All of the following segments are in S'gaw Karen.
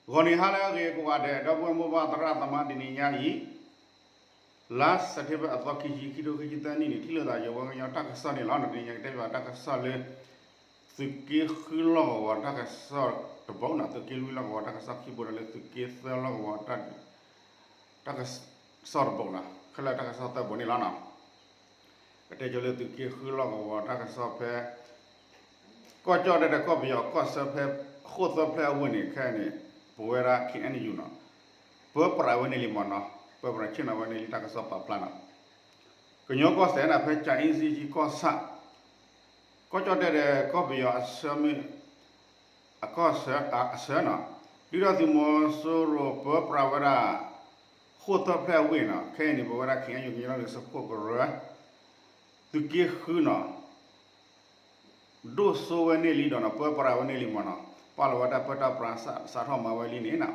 ဂီၤနံၤဟါလၢအဂ့ၤကိးဂၤဒဲး ဒီပုၢ်ဝဲၢ်မိၢ်ပၢ်သရၣ်သမါ တနံၤညါအံၤ လါစဲးပထ့ဘၢၣ်အသီခံဆံ ခံထိခံဆံသၢနံၣ်န့ၣ် ထံၣ်လိာ်သးယဝဲကညီတၢ်ကစီၣ်န့ၣ်လီၤ. တနံၤညါကတဲဘၣ်တၢ်ကစီၣ်လၢ သုးက့ဃုလီၢ်ကဝီၤတၢ်ကစီၣ်တဘိနီၤ, သုးက့လွံၢ်လီၢ်ကဝီၤတၢ်ကစီၣ်ခံဘိဒီးလၢသုးက့သၢလီၢ်ကဝီၤ တၢ်ကစီၣ်တဘိနီၤ, ခဲလၢာ်တၢ်ကစီၣ်သၢဘိန့ၣ်လီၤနီၤ. ကတဲကၠိလၢသုးက့ဃုလီၢ်ကဝီၤတၢ်ကစီၣ်ဖဲ ကီၢ်ကၠီၣ်တဲၣ်ဒီးကီၢ်ပယီၤကီၢ်ဆၢဖဲ ဃိၣ်သၢဖျၢၣ်အဝ့ၢ်န့ၣ် ခဲအံၤန့ၣ် ပဝဲဒၣ် ခ့ၣ်အဲၣ်ယူၣ်နီၤ ပၢပြးဝဲန့ၢ်လံမ့ၢ်နီၤ, ပၢပြးဆ့ၣ်နီၤဝဲန့ၢ်လံတၢ်ကစီၣ်ပာ်ဖျါနီၤ. ကညီကီၢ်စဲၣ်န့ၣ် ဖဲကၠၤအ့စ့ကီၢ်ဆၣ် ကီၢ်ကၠီၣ်တဲၣ်ဒီးကီၢ်ပယီၤအဆၢမ့ၢ် အကီၢ်ဆၢ အဆၢနီၤ, ဒုၣ်ဒါသုးမီၤစိရိၤပၢပြးဝဲဒၣ် ဃိၣ်သၢဖျၢၣ်အဝ့ၢ်နီၤ, ခဲအံၤန့ၣ် ပဝဲဒၣ် ခ့ၣ်အဲၣ်ယူၣ် ကညီဒီကလုာ်စၢဖှိၣ်ကရၢ သုးက့ဃုနီၤ ဒိၣ်စိဝဲန့ၢ်လံဒီးနီၤ ပၢပြးဝဲန့ၢ်လံမ့ၢ်နီၤ, ပာ်လီၤဝဲတၢ်ပၢတၢ်ပြး စးထီၣ်မၤဝဲလံန့ၣ်နီၤ,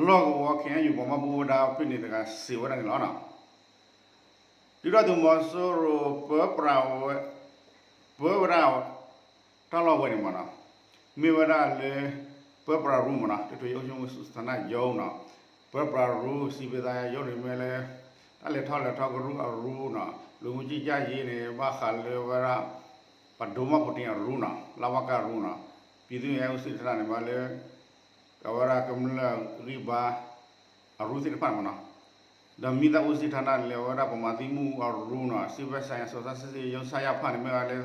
လီၢ်ကဝီၤ ခ့ၣ်အဲၣ်ယူၣ် ပှၤဘၣ်မူဘၣ်ဒါဖဲန့ၣ်တဂၤစံးဝဲဒၣ်န့ၣ်လီၤနီၤ. ဒုၣ်ဒါသုးမီၤစိရိၤပၢပြးဝဲ ပၢဝဲဒၣ် တၢ်လီၢ်ဝဲန့ၣ်မ့ၢ်နီၤ, မ့ၢ်ဝဲဒၣ်လၢ ပၢပြးရူမ့ၢ်နီၤ, တၢ်ထူၣ်ယအိၣ်ဆိးမုၢ်ဆူၣ်သနၢ်ယိနီၤ, ပၢပြးရူ စံးဘ့ၣ်သးယိန့ၣ်မ့ၢ်လၢ တၢ်လဲၤထီၣ်လဲၤထီကရူၢ်အရူနီၤ, လူမူကံကၢ်ယ့န့ၣ် ဘၣ်ဃးလၢဝဲဒၣ် ပဒိၣ်မးပူၤတ့ၢ်အရူနီၤ, လၢဝဲကရူနီၤ, ပံၤသူၣ်ယဲၢ်အူစံးထနၣ်န့ၣ် ဘၣ်လၢ အဝဲဒၣ်ကမျၢၢ်ဂံၢ်ဘါ အရူသ့ၣ်တဖၣ်န့ၣ်မ့ၢ်နီၤ, ဒီးမံသးအူစံးထနၣ်န့ၣ် လၢအဝဲဒၣ်ပှၤမၤသံမူအရူနီၤ, စံးဘၣ်ဆၣ်ယဲၢ် စီၤသးစ့စ့ယိ ဆၣ်ယၣ်ဖၣ်န့ၣ် မ့ၢ်ဝဲလၢ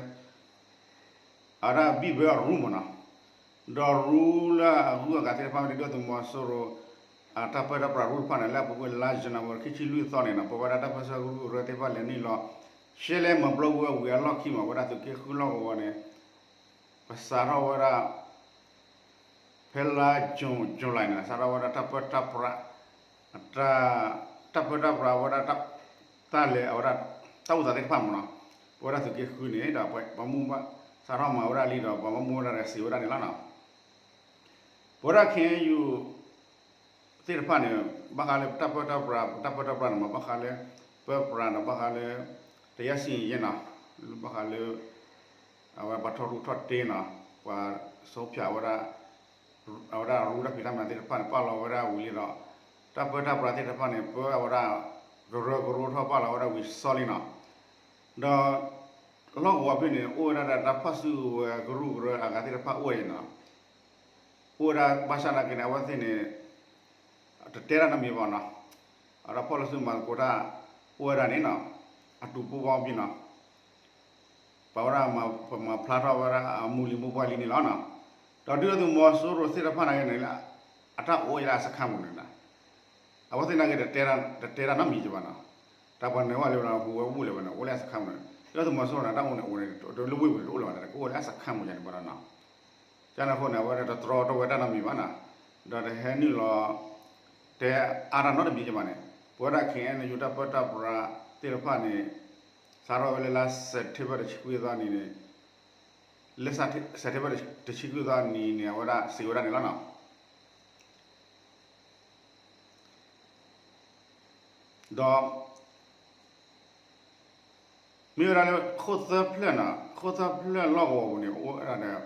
အဝဲဒၣ်ဘံၣ်ဘၢအရူမ့ၢ်နီၤ, ဒီးရူလၢအဂုၤအဂၤသ့ၣ်တဖၣ်မ့ၢ်ဒုၣ်ဒါသုးမီၤစိရိၤ အတၢ်ပၢတၢ်ပြးရူတဖၣ်န့ၣ် လၢအပူၤကွံာ်လါ January ခံဆံလွံၢ်သီန့ၣ်နီၤ, ပဝဲဒၣ်တၢ်ပၢဆှၢကရူၢ်ကရၢသ့ၣ်တဖၣ်လဲၤနုာ်လီၤ ရှဲလဲမၤပျီကွံာ်ဝဲဝံၤအလီၢ်ခံမ့ၢ် ဝဲဒၣ်သုးက့ဃုလီၢ်ကဝီၤန့ၣ် ပစးထီၣ်ဝဲဒၣ် ဖဲလါ June July န့ၣ် စးထီၣ်ဝဲဒၣ်တၢ်ပၢတၢ်ပြး တၢ်ပၢတၢ်ပြးဝဲဒၣ် တၢ်လဲၤအဝဲဒၣ် တၢ်အိၣ်သးသ့ၣ်တဖၣ်မ့ၢ်နီၤ, ပဝဲဒၣ်သုးက့ဃုန့ၣ်ဒီး ပှၤဘၣ်မူဘၣ် စးထီၣ်မၤဝဲဒၣ်လံဒီး ပှၤဘၣ်မူဝဲဒၣ်ဒီးစံးဝဲဒၣ်န့ၣ်လီၤနီၤ. ပဝဲဒၣ် ခ့ၣ်အဲၣ်ယူၣ် သ့ၣ်တဖၣ်န့ၣ် ဘၣ်ဃးလၢတၢ်ပၢတၢ်ပြး တၢ်ပၢတၢ်ပြးန့ၣ်မ့ၢ် ဘၣ်ဃးလၢ ပၢပြးန့ၣ် ဘၣ်ဃးလၢ တယါစံယဲနီၤ, ဘၣ်ဃးလၢ အဝဲပှၤထီၣ်ရူၢ်ထီၣ်တ့ၢ်နီၤ, ပှၤစိဖၠးဝဲဒၣ် အဝဲဒၣ်ရူတၢ်ဖံးတၢ်မၤသ့ၣ်တဖၣ်န့ၣ် ပာ်လီၤဝဲဒၣ်ဝံၤလံဒီး တၢ်ပၢတၢ်ပြးသ့ၣ်တဖၣ်န့ၣ် ပၢအဝဲဒၣ် ကရၢကရိထီၣ်ပာ်လီၤဝဲဒၣ်ဝံၤစီလံနီၤ, ဒီး လီၢ်ကဝီၤဖဲန့ၣ် အိၣ်ဝဲဒၣ်ဒီးတၢ်ဖီၣ်စုကဝဲၤကရူၢ်ကရၢအဂၤသ့ၣ်တဖၣ်အိၣ်ဝဲနီၤ, အိၣ်ဝဲဒၣ်ဘၣ်ဆၣ်သနာ်က့န့ၣ် အဝဲသ့ၣ်န့ၣ် တတဲတၢ်နီတမံၤဘၣ်နီၤ, အတၢ်ဖီၣ်လၢစုမၤသကိးတၢ် အိၣ်ဝဲဒၣ်န့ၣ်နီၤ, အတူးပူၤဘီဘံနီၤ ပဝဲဒၣ် ပမၤဖျါထီၣ်ဝဲဒၣ်အမူလံမိၢ်ပှၢ်လံန့ၣ်လီၤနီၤ, ဒီးဒုၣ်ဒါသုးမီၤစိရိၤသ့ၣ်တဖၣ်န့ၣ်န့ၣ် လၢ အတၢ်အိၣ်ဝဲလၢအစခါမုၢ်န့ၣ်နီၤ, အဝဲသ့ၣ်နာ်က့ တတဲတၢ်နီတမံၤကဘၣ်နီၤ, တၢ်ပှၤနၢၤဝဲလၢပူၤဝဲအိၣ်လၢၤဘၣ်န့ၣ် အိၣ်လၢအစခါမုၢ်န့ၣ် ဒုၣ်ဒါသုးမီၤစိရိၤန့ၣ် တၢ်အိၣ်န့ၣ်အိၣ်န့ၣ် တလၢဝ့ၢ်ပူၤန့ၣ် တအိၣ်လၢၤဘၣ်န့ၣ် ကအိၣ်ဝဲလၢအစခါမုၢ်ယါန့ၣ်ဘၣ်နီၤ, ကန့ၣ်အဃိန့ၣ် အဝဲဒၣ်တတြီတဝဲတၢ်နီတမံၤဘၣ်နီၤ, ဒီးတဟဲနုာ်လီၤ တဲအါတၢ်နီတမံၤကဘၣ်န့ၣ် ပဝဲဒၣ် ခ့ၣ်အဲၣ်ယူၣ် တၢ်ပၢတၢ်ပြးသ့ၣ်တဖၣ်န့ၣ် စးထီၣ်ဝဲလၢလါစဲးပထ့ဘၢၣ်တဆံခွံသီနံၤန့ၣ် လၢစဲးပထ့ဘၢၣ်တဆံခွံသီနံၤန့ၣ် အဝဲဒၣ်စံးဝဲဒၣ်န့ၣ်လီၤနီၤ, ဒီး မ့ၢ်ဝဲဒၣ်လၢ ခိၣ်သၢဖျၢၣ်နီၤ, ခိၣ်သၢဖျၢၣ်လီၢ်ကဝီၤပူၤန့ၣ် အိၣ်ဝဲဒၣ်ဒီး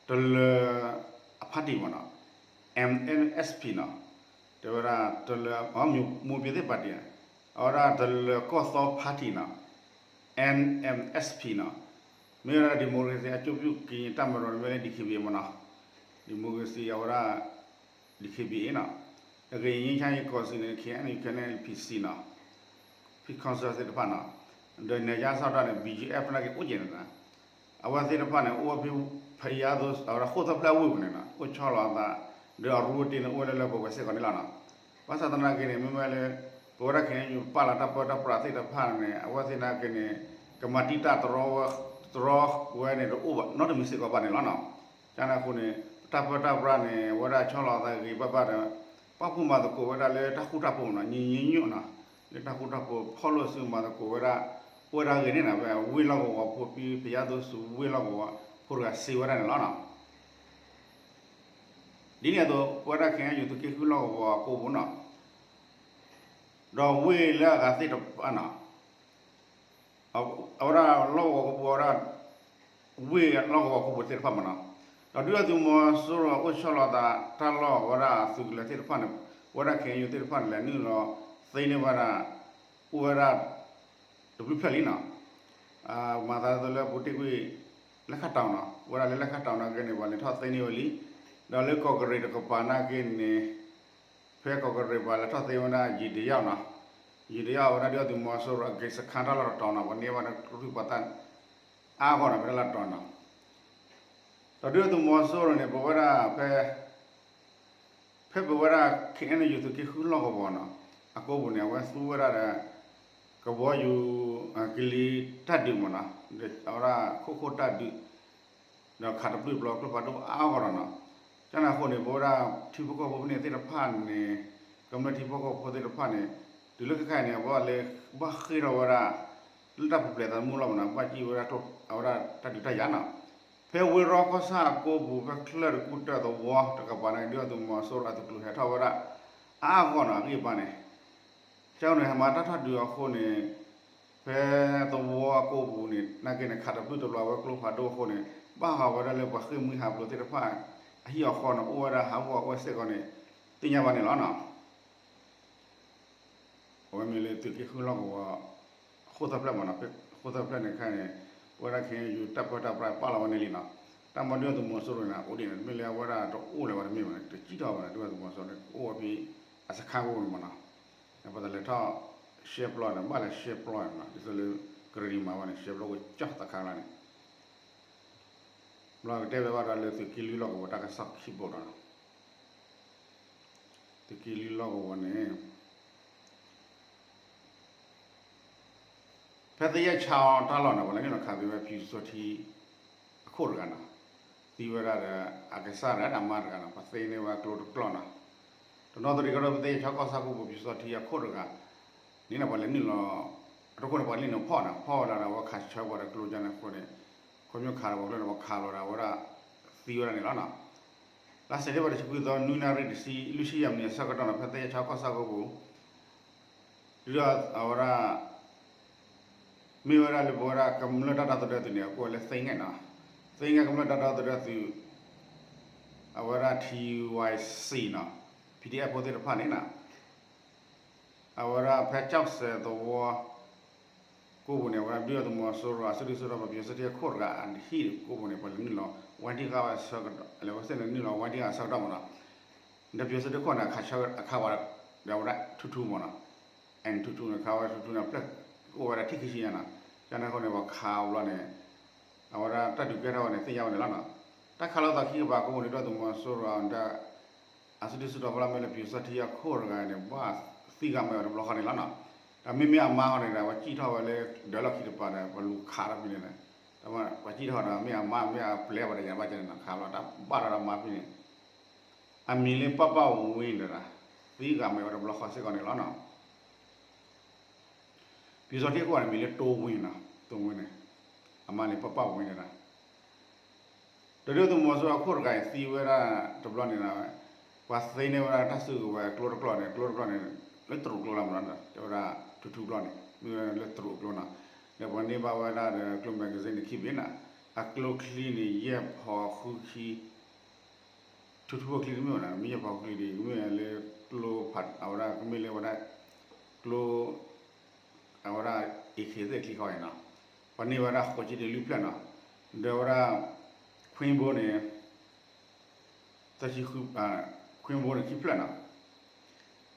တလၢၤအ party မ့ၢ်နီၤ, အမ်ဢၣ်အၣ်ပံၤနီၤ, တဲဝဲဒၣ်တလၢၤ မိၢ်ပၠံၤသ့ၣ် party အဝဲဒၣ်တလၢၤကီၢ်သီ party နီၤ, အမ်ဢၣ်အၣ်ပံၤနီၤ, မ့ၢ်ဝဲဒၣ် ဒီမိုကရေစီအကျိုးပြုကရင်တပ်မတော် မ့ၢ်လၢ ဒီက့ဘံၣ် မ့ၢ်နီၤ, ဒီမိုကရေစီအဝဲဒၣ် ဒီက့ဘံၣ် နီၤ, အဂ့ၢ် ငြိမ်းချမ်းရေးကောင်စီန့ၣ် ခ့ၣ်အဲၣ်ယူၣ် ခဲန့ၣ် ပံၤစံနီၤ, ပံၤခီစၢၢ်သ့ၣ်တဖၣ်နီၤ, ဒီး နယ်ခြားစောင့် တပ် န့ၣ် ဘီၣ်ကၠီၣ်အၣ်ဖ် နာ်က့အိၣ်က့ၤန့ၣ်နီၤ, အဝဲသ့ၣ်တဖၣ်န့ၣ် အိၣ်ဝဲဖဲ ဖယါသိ အဝဲဒၣ်ဃိၣ်သၢဖျၢၣ်အဝ့ၢ်ပူၤန့ၣ်နီၤ, အိၣ်ဆီလီၤအသး ဒီးအရူအတ့န့ၣ် အိၣ်ဝဲလၢလၢပှဲၤပှဲၤစ့ၢ်ကီးန့ၣ်လီၤနီၤ, ဘၣ်ဆၣ်သနာ်က့န့ၣ် မ့မ့ၢ်လၢ ပဝဲဒၣ်ခဲအံၤပာ်လီၤတၢ်ပၢတၢ်ပြးသ့ၣ်တဖၣ်န့ၣ် အဝဲသ့ၣ်နာ်က့န့ၣ် ကမၤတံာ်တာ်တြီဝဲ တြီဝဲန့ၣ် တအိၣ်ဘၣ်နီတမံၤစ့ၢ်ကီးဘၣ်န့ၣ်လီၤနီၤ, ကန့ၣ်အဃိန့ၣ် ပတၢ်ပၢတၢ်ပြးန့ၣ် အဝဲဒၣ်ဆီလီၤအသးဂ့ၤဂ့ၤဘၣ်ဘၣ်ဒီး ပာ်ဖှိၣ်မၤသကိးဝဲဒၣ်လၢတၢ်ဃူတၢ်ဖိးနီၤ, ညီညီညီနီၤ, လၢတၢ်ဃူတၢ်ဖိး ဖီၣ်လိာ်စုမၤသကိးဝဲဒၣ် အိၣ်ဝဲဒၣ်ဂ့ၤန့ၣ်နီၤ, ဝ့ၢ်လီၢ်ကဝီၤဖိဖဲ ဖယါသိဆူဝ့ၢ်လီၢ်ကဝီၤဖိတဂၤစံးဝဲဒၣ်န့ၣ်လီၤနီၤ, ဒ်န့ၣ်အသိး ပဝဲဒၣ်ခဲအံၤ သုးက့ဃုလီၢ်ကဝီၤအကိပူၤနီၤ, ဒီးဝ့ၢ်လၢအဂၤသ့ၣ်တဖၣ်နီၤ, အဝဲဒၣ်လီၢ်ကဝီၤကိပူၤ အဝဲဒၣ် ဝ့ၢ်လီၢ်ကဝီၤကိပူၤသ့ၣ်တဖၣ်မ့ၢ်နီၤ, ဒီးဒုၣ်ဒါသုးမီၤစိရိၤအိၣ်ဆီလီၤသးတၢ်လီၢ်ဝဲဒၣ်အသုးကလၢၤသ့ၣ်တဖၣ်န့ၣ်, ဝဲဒၣ် ခ့ၣ်အဲၣ်ယူၣ်သ့ၣ်တဖၣ်န့ၣ် လဲၤနုာ်လီၤသ့န့ၢ်ဝဲဒၣ်, အိၣ်ဝဲဒၣ် တဘျုးဖျၢၣ်လံနီၤ. မၤသးဒ်သိးလၢပူၤတ့ၢ်ကွံာ် လဲၤခးတီၤနီၤ, ဝဲဒၣ်လၢလဲၤခးတီၤနာ်က့န့ၣ် ပှၤလဲၤထီၣ်သ့န့ၢ်ဝဲလံ. ဒီးလၢကီၢ်ကရ့ၣ်တကပၤနာ်က့န့ၣ်, ဖဲကီၢ်ကရ့ၣ်ပှၤလဲၤထီၣ်သ့ဝဲဒၣ် ယံာ်တယၢ်နီၤ, ယံာ်တယၢ်ဝဲဒၣ်ဒုၣ်ဒါသုးမီၤစိရိၤအက့စခါတၢ်လီၢ်တတီၤနီၤ, ပှၤန့ၢ်ဘၣ်တရူၢ်ပှၤသး အါဂီၢ်နီၤ ဖဲတၢ်လီၢ်တတီၤနီၤ. ဒီးဒုၣ်ဒါသုးမီၤစိရိၤန့ၣ် ပဝဲဒၣ်ဖဲ ဖဲပဝဲဒၣ် ခ့ၣ်အဲၣ်ယူၣ် သုးက့ဃုလီၢ်ကဝီၤနီၤ, အကိပူၤန့ၣ် အဝဲသူဝဲဒၣ်ဒီး ကဘီယူၤ ကလံၤတၢ်ဒုးမ့ၢ်နီၤ, အဝဲဒၣ်ခိၣ်ခိၣ်တၢ်ဒုး ဒီးခးတဘျုးတဘျီကျိဖးဒိၣ်အါဂီၢ်ဒီးနီၤ. ကန့ၣ်အဃိန့ၣ် ပဝဲဒၣ်ထံဖိကီၢ်ဖိဖဲန့ၣ်သ့ၣ်တဖၣ်န့ၣ်, ကမျၢၢ်ထံဖိကီၢ်ဖိသ့ၣ်တဖၣ်န့ၣ်, တုၤလၢခဲခါအံၤန့ၣ် အဝဲလဲၤဘၣ်ဃ့ၢ်ထီၣ်ဝဲဒၣ် လၢတၢ်ပူၤဖျဲးသးသမူလီၤမ့ၢ်နီၤ, ဘၣ်စံၣ်ဝဲဒၣ် အဝဲဒၣ်တၢ်ဒုးတၢ်ယၤနီၤ. ဖဲဝ့ၢ်ရီကီၢ်ဆၣ်အကိပူၤ ဖဲချၢၣ်တကူၣ်တၢၣ်သဝီတကပၤန့ၣ် ဒုၣ်ဒါသုးမီၤစိရိၤအသုးကျိၤဟဲထီၣ်ဝဲဒၣ် အါဂီၢ်နီၤ အဂံၢ်အဘါန့ၣ် ကန့ၣ် ဟဲမၤတၢ်ထီၣ်ဒုးအဃိန့ၣ်, ဖဲသဝီအကိပူၤန့ၣ် နာ်က့န့ၣ် ခးတဘျုးတဘျီဝဲကျိဖးဒိၣ်အဃိန့ၣ်, ဘၣ်ဟးဂီၤဝဲဒၣ်လၢပှၤဃ့ၢ်မှံဟးဖျိးသ့ၣ်တဖၣ် အဟံၣ်အဃီန့ၣ် အိၣ်ဝဲဒၣ်ဟးဂီၤအဝဲစ့ၢ်ကီးန့ၣ် သ့ၣ်ညါဘၣ်န့ၣ်လီၤနီၤ. အဝဲမ့ၢ်လၢသုးက့ဃုလီၢ်ကဝီၤ ဃိၣ်သၢဖျၢၣ်မ့ၢ်နီၤ, ဃိၣ်သၢဖျၢၣ်န့ၣ်ခဲအံၤန့ၣ်, ပဝဲဒၣ်ခဲအံၤယူၤတၢ်ပၢတၢ်ပြးပာ်လီၤဝဲန့ၣ်လံနီၤ. တၢ်မၤဒုၣ်ဒါသုးမီၤစိရိၤန့ၣ် အိၣ်ဒ်န့ၣ် တမ့ၢ်လၢအဝဲဒၣ်တအိၣ်လၢၤဘၣ်တမ့ၢ်ဘၣ်န့ၣ်, တစံၣ်ထီၣ်ဘၣ်န့ၣ် ဒုၣ်ဒါသုးမီၤစိရိၤန့ၣ် အိၣ်ဝဲဖဲ အစခါကိၣ်န့ၣ်မ့ၢ်နီၤ. ပတလဲၤထီၣ်ရှဲပျီန့ၣ် ဘၣ်လဲၤရှဲပျီန့ၣ်နီၤ, ဒ်သိးလၢကရံၣ်မၤဝဲန့ၣ် ရှဲပျီဝဲကၠီၣ်သခါလၢန့ၣ် ဘျီကတဲဝဲဘၣ်ဒီးလၢသုးက့လွံၢ်လီၢ်ကဝီၤတၢ်ကစီၣ်ခံဘိဒီးနီၤ, သုးက့လွံၢ်လီၢ်ကဝီၤန့ၣ် ဖဲသယဲၢ်ဆါအီၤတၢ်လီၢ်န့ၣ် ပှၤလဲၤနုာ်လီၤခးသံဝဲ ပျူစောထီး အခိၣ်တဂၤနီၤ, သံဝဲဒၣ်ဒီး အကစၢ်တဂၤဒီးအမါတဂၤနီၤ, ပှၤသ့န့ၢ်ဝဲကျိတကျိာ်နီၤ. တနီသရံၣ်ကီၢ်ဒီး ဖဲသယဲၢ်ဆါကီၢ်ဆၣ်ကိၣ်ပူၤ ပျူစောထီးအခိၣ်တဂၤန့ၣ်နီၤ ပှၤလဲၤနုာ်လီၤ, အတခိၣ်န့ၣ်ပှၤလဲၤနုာ်ဖီၣ်နီၤ, ဖီၣ်ဝဲဒၣ်ဒီး အဝဲခးဆၢပှၤဒီးကျိကန့ၣ်အဃိန့ၣ်, ခီဖျိခးဒီးပှၤကျိန့ၣ် ပှၤခးလီၤဒီးအဝဲဒၣ်သံဝဲဒၣ်န့ၣ်လီၤနီၤ. လါစဲးပထ့ဘၢၣ်တဆံခွံသီ နွံနၣ်ရံၣ်တဆံ လွံၢ်ဆံယဲၢ်မံးနံးအဆၢကတီၢ်နီၤ ဖဲသယဲၢ်ဆါကီၢ်ဆၣ်ကိၣ်ပူၤ ဒ်အဝဲဒၣ် မ့ၢ်ဝဲဒၣ်လၢပဝဲဒၣ်ကမျၢၢ်တၢ်ဒီသဒၢသုးန့ၣ် အကိးဝဲလၢသ့ၣ်ငဲၣ်နီၤ, သ့ၣ်ငဲၣ်ကမျၢၢ်တၢ်ဒီသဒၢသုး အဝဲဒၣ် ထံဝါစံနီၤ, ဖံဒံအဲၣ်ဖိသ့ၣ်တဖၣ်န့ၣ်နီၤ, အဝဲဒၣ်ဖဲကၠီၣ်စဲးသဝီ ကိၣ်ပူၤန့ၣ် အဝဲဒၣ်ဒုၣ်ဒါသုးမီၤစိရိၤအစုဒုၣ်စုတီၤ ပယီၤသုးထံအခိၣ်တဂၤအဟံၣ်ကိၣ်ပူၤန့ၣ် ပှၤလဲၤနုာ်လီၤဝဲတံၢ်ဃာ်ဝဲဆၢကတီၢ်, လဲၤဝဲသ့ၣ်န့ၣ်နုာ်လီၤဝဲတံၢ်ဃာ်ဆၢကတီၢ်မ့ၢ်နီၤ, ဒီးပယီၤသုးထံခိၣ်န့ၣ် အခးဝဲ ဒီးအဝဲဒၣ်ထူထူမ့ၢ်နီၤ, အဲၣ်ထူထူန့ၣ် ခးဝဲထူထူန့ၣ် ဖျၢၣ်အိၣ်ဝဲဒၣ်ထံၣ်ခံဆံညါနီၤ, ကန့ၣ်အဃိန့ၣ် ပှၤခးအီၤဘျီန့ၣ် အဝဲဒၣ်တၢ်ဒုးကဲထီၣ်ဝဲန့ၣ် သ့ၣ်ညါဝဲန့ၣ်လီၤနီၤ. တၢ်ခးလိာ်သးခံကပၤကိးပူၤန့ၣ် ဒုၣ်ဒါသုးမီၤစိရိၤ အစုဒုၣ်စုတီၤဖီလာ်မ့ၢ်လၢပယီၤသုးထံအခိၣ်တဂၤန့ၣ် ဘၣ်သံဂၤမ့ၢ်ဝဲတဘျီဃီန့ၣ်လီၤနီၤ. ဒီးမ့မ့ၢ်အမါဃီန့ၣ်ဒီး ပှၤစံၣ်ထီၣ်ဝဲလၢ ဒၢးလီၢ်ခံတပၤဒီး ပလူၤခးထီၣ်ဖဲန့ၣ်, ပှၤစံၣ်ထီၣ်ဒီး မ့ၢ်အမါမ့ၢ်အပျဲၢ်ဘၣ်ဒီး ယၤဘၣ်ကန့ၣ်နီၤ ခးဘျီတၢ်ဘၣ်ဒီးအမါဖဲန့ၣ်, အမံၤလၢပၢ်ပၢ်ဝ့ၢ်ဒီး သံဂၤမ့ၢ်ဝဲတဘျီဃီစ့ၢ်ကီးန့ၣ်လီၤနီၤ. ပယီၤသုးထံအခိၣ်န့ၣ် မံၤလၢတိဝ့ၢ်နီၤ, တိဝ့ၢ်န့ၣ်, အမါန့ၣ် ပၢ်ပၢ်ဝ့ၢ်န့ၣ်ဒီး ဒီးဒုၣ်ဒါသုးမီၤစိရိၤအခိၣ်တဂၤအံၤသံဝဲဒၣ်တဘျီန့ၣ်ဒီး ပှၤသ့န့ၢ်ဝဲဒၣ်တၢ်စုကဝဲၤကျိတကျိာ်န့ၣ်, ကျိတကျိာ်န့ၣ် လၢတရူးကျိလီၤမ့ၢ်နီၤ, တဲဝဲဒၣ်ထူထူကျိန့ၣ် မ့ၢ်ဝဲလၢတရူးကျိနီၤ, ဒီးပှၤန့ၢ်ဘၣ်ဝဲဒၣ်ဒီးကျိ magazine န့ၣ်ခံဘ့ၣ်နီၤ, အကျိချံန့ၣ် ယဲၢ်ဖီဃုခံ ထူထူအချံတမ့ၢ်ဘၣ်နီၤ, မ့ၢ်ယဲၢ်ဖီဃုချံဒံး မ့ၢ်လၢကျိဖး အဝဲဒၣ်ကမ့ၢ်လၢဝဲဒၣ် ကျိ အဝဲဒၣ် AK သ့ၣ်ချံခီအံၤနီၤ, ပှၤန့ၢ်ဝဲဒၣ်ဃိးဆံတလွံၢ်ဖျၢၣ်နီၤ, ဒီးဝဲဒၣ် ခွံဘိန့ၣ် သၢဆံဃု, ခွံဘိန့ၣ်ခံဖျၢၣ်နီၤ,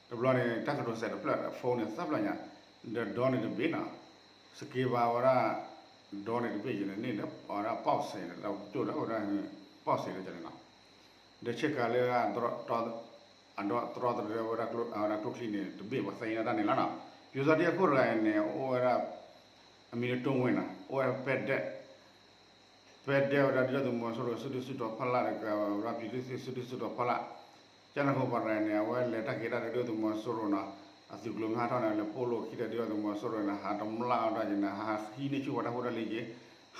တဘျီန့ၣ် တၢ်ကတိၤစဲးတဖျၢၣ် phone န့ၣ်သၢဖျၢၣ်ညါ, ဒီးဒီန့ၣ်တဘ့ၣ်နီၤ, စက့ဘၣ်ဝဲဒၣ် ဒီန့ၣ်တဘ့ၣ်ယဲၢ်န့ၣ် န့ၢ်ဒီးဝဲဒၣ် ပေါ့စဲး ဒီးကၠိၣ်ဒီးဝဲဒၣ် ပေါ့စဲး ဒီးန့ၣ်နီၤ, ဒီးဆ့ကၤလၢ အဒီတြီသဒၢဝဲဒၣ်ကျိချံန့ၣ်တဘ့ၣ် ပှၤသ့န့ၢ်တၢ်န့ၣ်လီၤနီၤ, ပယီၤသုးထံအခိၣ်တဂၤအံၤန့ၣ် အိၣ်ဝဲဒၣ် အမံၤလၢတိဝ့ၢ်နီၤ, အိၣ်ဝဲဖဲဒဲ ဖဲဒဲဝဲဒၣ်ဒုၣ်ဒါသုးမီၤစိရိၤစုဒုၣ်စုတီၤဖီလာ်ဒီး ကဝဲဒၣ်ပျူၤသုးစုဒုၣ်စုတီၤဖီလာ်, ကန့ၣ်အဃိပှၤတဂၤန့ၣ် အဝဲလဲၤတၢ်က့ၤတၢ်ဒီးဒုၣ်ဒါသုးမီၤစိရိၤနီၤ, အသုးကျိၤမ့ၢ်ဟးထီၣ်န့ၣ် လဲၤပိာ်လိာ်ခံဒီးဒုၣ်ဒါသုးမီၤစိရိၤန့ၣ် ဟးတမျၢ်အီၤတၢ်က့ၤန့ၣ် ဟးဟံးန့ၢ်ဆူၣ်ပှၤတၢ်ဖိတၢ်လံၤက့ၤ,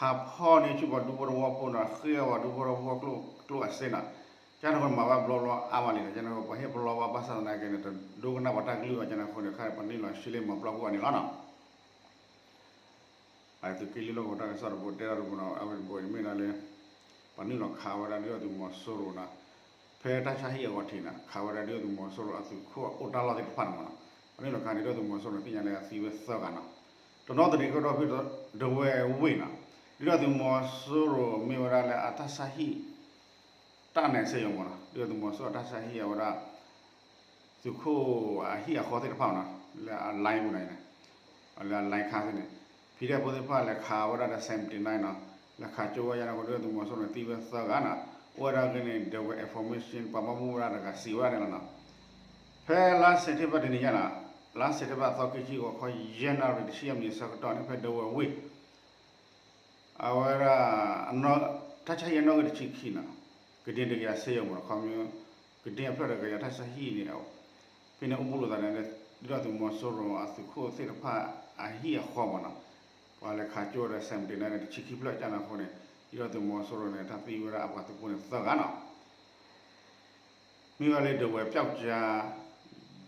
ဟးဖီၣ်န့ၢ်ဆူၣ်ပှၤဒူဖိတဝီဖိနီၤ, ဃ့အီၤပှၤဒူဖိတဝီဖိကျိအစ့နီၤ, ကန့ၣ်အဃိမၤဘၣ်ဘျီဘျီအါမးလံနီၤ, ကန့ၣ်အဃိပှၤဟ့ၣ်ပလီၢ်ဘၣ်ဘၣ်ဆၣ်သနာ်က့န့ၣ် တဒိကနၣ်ပှၤတၢ်ကလုၢ်ဘၣ်, ကန့ၣ်အဃိန့ၣ် ခါပှၤန့ၢ်လီၤရှဲလ့မၤပျီပူၤအီၤန့ၣ်လီၤနီၤ. သုးက့လွံၢ်လီၢ်ကဝီၤတၢ်ကစီၣ်တဘိတဲထီၣ်တဘိနီၤ, အဝဲတဘိအံၤမ့ၢ်ဒၣ်လၢ ပှၤနုာ်လီၤခးဝဲဒၣ်ဒုၣ်ဒါသုးမီၤစိရိၤနီၤ, ဖဲတၢ်ဆါဟံၣ်အဂီၢ်ထံးနီၤ ခးဝဲဒၣ်ဒုၣ်ဒါသုးမီၤစိရိၤအသုးခိၣ်အိၣ်တၢ်လီၢ်သ့ၣ်တဖၣ်န့ၣ်မ့ၢ်နီၤ, ပှၤနုာ်လီၤခးန့ၣ် ဒုၣ်ဒါသုးမီၤစိရိၤန့ၣ် သ့ၣ်ညါလၢအသံဝဲသၢဂၤနီၤ, တနီသရံၣ်ကီၢ်ဒီဖု ဒဝဲဝ့ၢ်နီၤ, ဒုၣ်ဒါသုးမီၤစိရိၤမ့ၢ်ဝဲဒၣ်လၢအတၢ်ဆါဟံၣ် တၢ်န့ၣ်စ့ၢ်ကီးမ့ၢ်နီၤ, ဒုၣ်ဒါသုးမီၤစိရိၤအတၢ်ဆါဟံၣ်အဝဲဒၣ် သုးခိၣ်အဟံၣ်အဃီသ့ၣ်တဖၣ်နီၤ လၢအ line ပူၤန့ၣ်, လၢအ line ခါသ့ၣ်န့ၣ် ဖံးဒဲဖိသ့ၣ်တဖၣ်လဲၤခးဝဲဒၣ်ဒီး seventy nine နီၤ, လဲၤခးကၠိဝဲယါန့ၣ်အဃိ ဒုၣ်ဒါသုးမီၤစိရိၤန့ၣ် သံဝဲသၢဂၤနီၤ, အိၣ်ဝဲဒၣ်က့န့ၣ် ဒဝဲ information ပှၤဘၣ်မူဝဲဒၣ်တဂၤစံးဝဲဒၣ်န့ၣ်လီၤနီၤ, ဖဲလါစဲးပထ့ဘၢၣ်တနံၤညါနီၤ, လါစဲးပထ့ဘၢၣ်သီခံဆံဂီၤခီ ယဲၢ်နၣ်ရံၣ်တဆံယဲၢ်မံးနံးအဆၢကတီၢ်န့ၣ် ဖဲဒဝဲဝ့ၢ် အဝဲဒၣ် တၢ်ဆါဟံၣ်အနီၣ်ဂံၢ်တဆံခံနီၤ, ကဒ့တကယၤစ့ၢ်ကီးမ့ၢ်နီၤ, ခီဖျိ ကဒ့အဖျၢၣ်တကယၤတၢ်ဆါဟံၣ်န့ၣ် ဖဲန့ၣ်အိၣ်ဘူးလိာ်သးန့ၣ် ဒုၣ်ဒါသုးမီၤစိရိၤအသုးခိၣ်သ့ၣ်တဖၣ်အဟံၣ်အဃီမ့ၢ်နီၤ, ပှၤလဲၤခးကၠိဒီး seventy nine န့ၣ် တဆံခံဖျၢၣ်ကန့ၣ်အဃိန့ၣ် ဒုၣ်ဒါသုးမီၤစိရိၤန့ၣ် တၢ်သံဝဲဒၣ်အပှၤသုးဖိန့ၣ်သၢဂၤနီၤ, မ့ၢ်ဝဲလၢဒဝဲပျောက်ကျား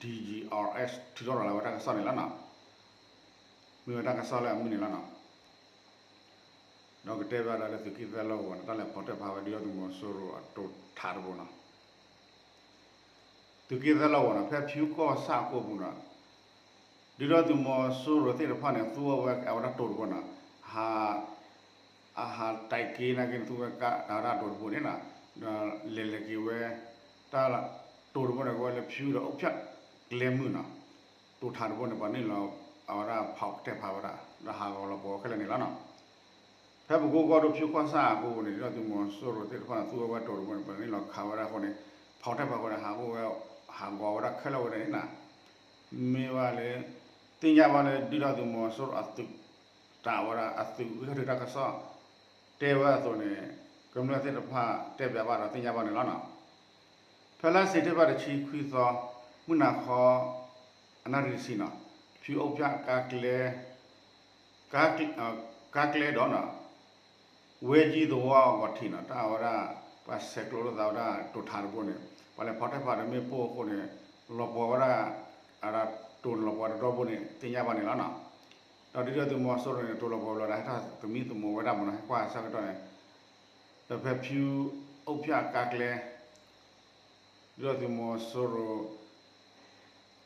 ဒီး ဒီး ထုးထီၣ်လီၤဝဲတၢ်ကစီၣ်န့ၣ်လီၤနီၤ, မ့ၢ်ဝဲတၢ်ကစီၣ်လၢအမုၢ်န့ၣ်လီၤနီၤ. ဒီးကတဲဘၣ်ဒၣ်လၢသုးက့သၢလီၢ်ကဝီၤန့ၣ် တၢ်လဲၤဖီၣ်တဲဖးဝဲဒုၣ်ဒါသုးမီၤစိရိၤအတိၤထးတဘိနီၤ, သုးက့သၢလီၢ်ကဝီၤန့ၣ် ဖဲဖၠူကီၢ်ဆၣ်အကိာ်ပူၤနီၤ, ဒုၣ်ဒါသုးမီၤစိရိၤသ့ၣ်တဖၣ်န့ၣ် သူအီၤဝဲအဝဲဒၣ်တိၤတဘိနီၤ, ဟး အဟးတဲာ်က့ၤနာ်က့န့ၣ် သူဝဲကးတၢ်ဝဲဒၣ်တိၤတဘိန့ၣ်နီၤ, ဒီးလဲၤလဲၤက့ၤဝဲ တၢ်တိၤတဘိန့ၣ် ကဝဲလၢဖၠူဒီးအိၣ်ဖျဲၣ်ကျဲမုၢ်နီၤ, တိၤထးတဘိန့ၣ် ပှၤနုာ်လီၤ အဝဲဒၣ်ဖီၣ်ကတဲာ်ဖးဝဲဒၣ် ဒီးဟးဂီၤလီၤပှီၢ်ဝဲခဲလၢာ်န့ၣ်လီၤနီၤ. ဖဲပကိကီၢ်ဒိၣ်ဖၠူကီၢ်ဆၣ်အကိာ်ပူၤန့ၣ် ဒုၣ်ဒါသုးမီၤစိရိၤသ့ၣ်တဖၣ်န့ၣ် သူဝဲဝဲတိၤတဘိန့ၣ် ပှၤနုာ်လီၤခးဝဲဒၣ်အဃိန့ၣ် ဖီၣ်ကတဲာ်ဖးအဃိန့ၣ် ဟးအိၣ်ဝဲ ဟးဂီၤဝဲဒၣ်ခဲလၢာ်ဝဲဒၣ်န့ၣ်နီၤ, မ့ၢ်ဝဲလၢ သ့ၣ်ညါဘၣ်လၢဒုၣ်ဒါသုးမီၤစိရိၤအသုး တၢ်ဝဲဒၣ်အသုးဂံၢ်ခီၣ်ထံးတၢ်ကစီၣ် တဲဝဲအသိးန့ၣ် ကမျၢၢ်သ့ၣ်တဖၣ်တဲဘၣ်ဘၣ်ဒီးသ့ၣ်ညါဘၣ်န့ၣ်လီၤနီၤ. ဖဲလါစဲးပထ့ဘၢၣ်တဆံခွံသီ မုၢ်နၤခီ အနၣ်ရံၣ်တဆံနီၤ ဖၠူအိၣ်ဖၠၣ်ကါကျဲ ကါကျဲဒီးနီၤ ဝဲကၠံသဝီအဂီၢ်ထံးနီၤ တၢ်ဝဲဒၣ် ပှၤဆဲးကျိးလိာ်သးဝဲဒၣ်တိၤထးတဘိန့ၣ် ပှၤလဲၤဖီၣ်တဲာ်ဖးဒီးမ့ၣ်ပိၢ်အဃိန့ၣ် လီၤပှီၢ်ဝဲဒၣ် အဝဲဒၣ်တိၤန့ၣ်လီၤပှီၢ်တဒီဘိန့ၣ် သ့ၣ်ညါဘၣ်န့ၣ်လီၤနီၤ. ဒီးဒုၣ်ဒါသုးမီၤစိရိၤန့ၣ် တိၤလီၤပှီၢ်ဘျီဒီး ဟဲထီၣ်သမံသမိးဝဲဒၣ်မ့ၢ်နီၤ ဟဲကွၢ်အဆၢကတီၢ်န့ၣ် ဒီးဖဲဖၠူအိၣ်ဖၠၣ်ကါကျဲ ဒုၣ်ဒါသုးမီၤစိရိၤ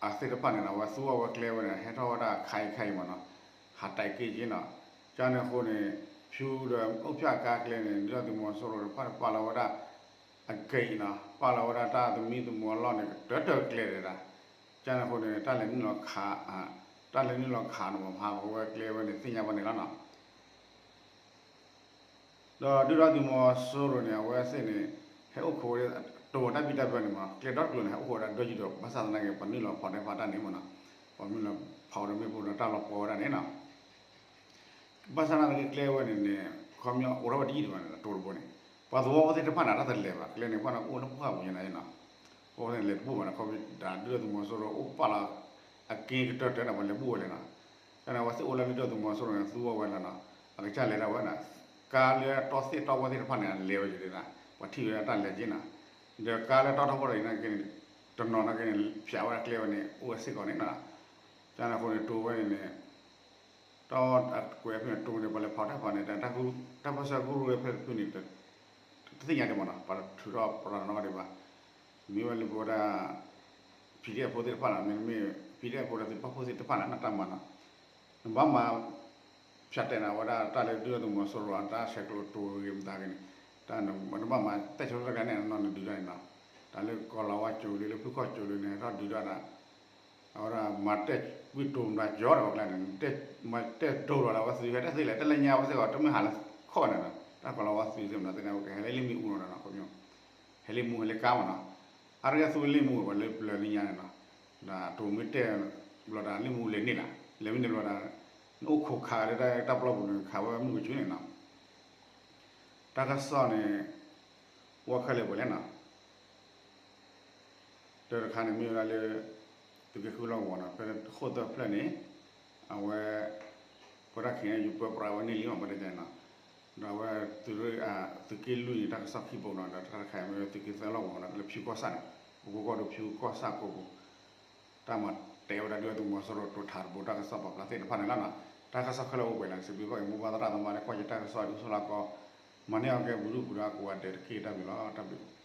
အသ့ၣ်တဖၣ်န့ၣ်နီၤ အဝဲသူအီၤဝဲကျဲဝဲန့ၣ် ဟဲထီၣ်ဝဲဒၣ်ခါအံၤခါအံၤမ့ၢ်နီၤ ဟးတဲာ်က့ၤက့ၤနီၤ ကန့ၣ်အဃိန့ၣ် ဖၠူဒီးအိၣ်ဖၠၣ်ကါကျဲန့ၣ် ဒုၣ်ဒါသုးမီၤစိရိၤတဖၣ်ပာ်လီၤဝဲဒၣ် အကဲအံၤနီၤ ပာ်လီၤဝဲဒၣ်တၢ်သမံသမိးအလီၢ်န့ၣ် ကတၢၢ်တၢၢ်ကျဲဒၣ် ကန့ၣ်အဃိန့ၣ် တၢ်လဲၤနုာ်လီၤခး တၢ်လဲၤနုာ်လီၤခးန့ၣ် မ့ၢ်ဟးဂီၤဝဲကျဲဝဲန့ၣ် သ့ၣ်ညါဘၣ်န့ၣ်လီၤနီၤ. ဒီးဒုၣ်ဒါသုးမီၤစိရိၤန့ၣ် အဝဲသ့ၣ်န့ၣ် ဟဲအိၣ်ခိးဝဲ တိၤတၢ်ဘံၣ်တၢ်ဘၢန့ၣ်မ့ၢ် ကျဲဒီတကျိၤန့ၣ် ဟဲအိၣ်ခိးဝဲဒၣ်ဒီယုၢ်ဒီး ဘၣ်ဆၣ်သနာ်က့ ပှၤနုာ်လီၤဖီၣ်တဲာ်ဖးတၢ်န့ၣ်မ့ၢ်နီၤ ပှၤနုာ်လီၤဖီၣ်ဒီးမ့ၣ်ပိၢ်ဒီးတၢ်လီၤပှီၢ်ဝဲဒၣ်န့ၣ်နီၤ ဘၣ်ဆၣ်သနာ်က့ကျဲဝဲန့ၣ်န့ၣ် ခီပညီအိၣ်ထီၣ်ဝဲတယံာ်ဒံးဘၣ်န့ၣ် တိၤတဘိန့ၣ် ပှၤသဝီဖိသ့ၣ်တဖၣ်န့ၣ် တၢ်တလဲၤဘၣ် ကျဲန့ၣ် ပှၤန့ၣ်အိၣ်လၢပှၢ်ပူၤညါန့ၣ်နီၤ ပှၤန့ၣ်လဲၤတဘူၣ်ဘၣ်န့ၣ် ခီပညီဒုၣ်ဒါသုးမီၤစိရိၤအိၣ်ပာ်လီၤ အက့ကတၢၢ်တၢၢ်န့ၣ် ပှၤလဲၤဘူၣ်ဝဲလဲၣ်နီၤ ကန့ၣ် အဝဲသ့ၣ်အိၣ်လၢဒုၣ်ဒါသုးမီၤစိရိၤန့ၣ် သူအီၤဝဲလီၤနီၤ အကစၢ်လဲၤဒၣ်ဝဲနီၤ ကါလၢတီသ့ၣ်တီဝဲသ့ၣ်တဖၣ်န့ၣ် အလဲၤဝဲယံၤဒၣ် ပှၤထံၣ်ဝဲဒၣ်တၢ်လဲၤက့ၤနီၤ ဒီးကါလၢတီထီၣ်ဖိဒီးအံၤနာ်က့န့ၣ် တနီၤနာ်က့န့ၣ် ဖျးဝဲဒၣ်ကျဲဝဲန့ၣ် အိၣ်ဝဲစ့ၢ်ကီးန့ၣ်နီၤ ကန့ၣ်အဃိန့ၣ် တိၤဝဲန့ၣ်န့ၣ် တီအကွဲးဖဲန့ၣ် တိၤန့ၣ် ပှၤလဲၤဖီၣ်တဲာ်ဖးန့ၣ် တၢ်ပၢၢ်ဆၢကရူၢ်ဝဲဖဲဖုန့ၣ် တသ့ၣ်ညါဒံးမ့ၢ်နီၤ ပှၤထုးထီၣ်ပှၤနီတဂၤဒံးဘၣ် မ့ၢ်ဝဲလၢပဝဲဒၣ် PDF ဖိသ့ၣ်တဖၣ်နီၤ မ့တမ့ၢ် PDF ဖိဒီးသုးပာ်ဖှိၣ်သ့ၣ်တဖၣ်န့ၣ် နတၢ်မၤနီၤ နဘၣ်မၤ ဖျးတဲာ်န့ၣ် အဝဲဒၣ်တၢ်လၢဒုၣ်ဒါသုးမီၤစိရိၤအတၢ်ဆဲးကျိးတိၤဂ့ၤမတၤဂ့ၤန့ၣ် တၢ်နဘၣ်မၤတဲဆၢကတီၢ်ကျါန့ၣ် နီၤနဒုးဒၣ်န့ၣ်နီၤ တၢ်လၢကီၤလၤဝါကၠိၤလၢ လၢဖုခီၣ်ကၠိၤလၢန့ၣ် ဟဲထီၣ်ဒုးဒၣ်ဒီး အဝဲဒၣ်မၤတဲာ်ကွံာ်တိၤမတၤကၠီဒီးပှၤကျါန့ၣ် မၤတဲာ်တိၤလီၤဒီးအဝဲသုးဟဲတသ့လဲၣ် တၢ်လၢညါအဝဲစ့ၢ်ကီး တမ့ၢ်ဟးလၢခီၣ်န့ၣ်နီၤ တၢ်ကီၤလၤဝါသုးသ့ၣ်မတၤသ့ၣ်န့ၣ် ကဟဲလၢလ့ၣ်မ့ၣ်အူလီၤဒီးနီၤ ခီပညီ ဟဲလၢမူဟဲလၢကါမ့ၢ်နီၤ အါတက့ၢ်သူဝဲလ့ၣ်မူဝဲပှၤလၢပျၢၤလၢညါန့ၣ်နီၤ ဒီးတိၤမ့ၢ်တဲာ်ဘျီဒီးလ့ၣ်မူလဲၤန့ၣ်လီၤ လဲၤမ့ၢ်န့ၣ်ဘျီဒီး နအိၣ်ခိးခးလၢတၢ်ပျီပူၤန့ၣ် ခးဝဲမုၢ်ကဆူန့ၣ်နီၤ တၢ်ကစီၣ်န့ၣ် ဝဲခဲလၢာ်ပှဲၤလဲၣ်နီၤ တၢ်တခါန့ၣ်မ့ၢ်ဝဲဒၣ်လၢ သုးက့ဃုလီၢ်ကဝီၤနီၤ ဖဲဃိၣ်သၢဖျၢၣ်န့ၣ် အဝဲ ပဝဲဒၣ် ခ့ၣ်အဲၣ်ယူၣ် ပၢပြးဝဲန့ၢ်လံမး ပတဲန့ၣ်နီၤ ဒီးအဝဲ သုးရ့ၣ် သုးက့လွံၢ်န့ၣ် တၢ်ကစီၣ်ခံဘိနီၤ ဒီးတၢ်တခါအံၤမ့ၢ်ဝဲသုးက့သၢလီၢ်ကဝီၤနီၤ လၢဖၠူကီၢ်ဆၣ်န့ၣ် ပကိးကီၢ်ဒိၣ်ဖၠူကီၢ်ဆၣ်ကိးပူၤ တၢ်မၤတဲာ်ဝဲဒၣ်ဒုၣ်ဒါသုးမီၤစိရိၤတိၤထးတဘိတၢ်ကစီၣ်ပာ်ဖျါသ့ၣ်တဖၣ်န့ၣ်လီၤနီၤ တၢ်ကစီၣ်ခဲလၢာ်အိၣ်ပှဲၤလၢ စံးဘျုးဘၣ်က့ၤမိၢ်ပၢ်သရၣ်သမါလၢကွၢ်က့ၤတၢ်ကစီၣ်ဒ်သိးလၢကီး မၤန့ၢ်အီၤကဲပူၤဒူၣ်ပူၤဒါကိးဂၤဒဲးတက့ၢ်. တၢ်ဘျုးလီၤ, တၢ်ဘျုးလီၤ.